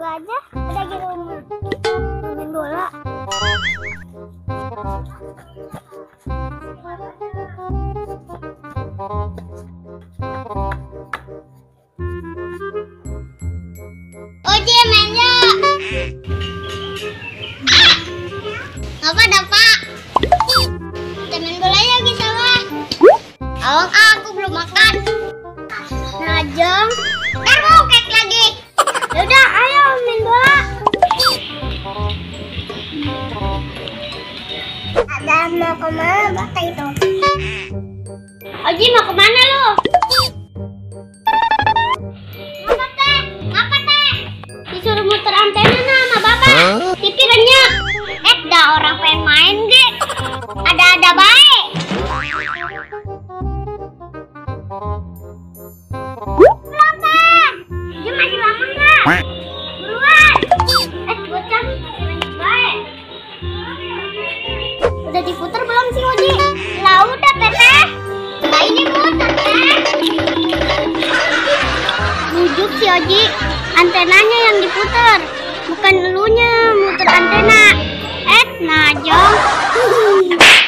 aja udah di rumah main bola. Oji mainnya. Apa dah Pak? Kita main bola ya guys sama. Awang aku belum makan. Najong, Kamu kek lagi. yaudah ayo main bola. Ada mau kemana bata itu? Oji mau kemana lu? Ngapa teh? Disuruh muter antena sama bapak. TV renyek. Dah orang pengen main ge. Ada baik. Belum kan? Dia masih lama nggak? Buruan. Bocah baik. Udah diputar belum sih Oji? Lah udah teteh. Nah ini muter teh. Bujuk si Oji, antenanya yang diputar, bukan elunya muter antena. Najong.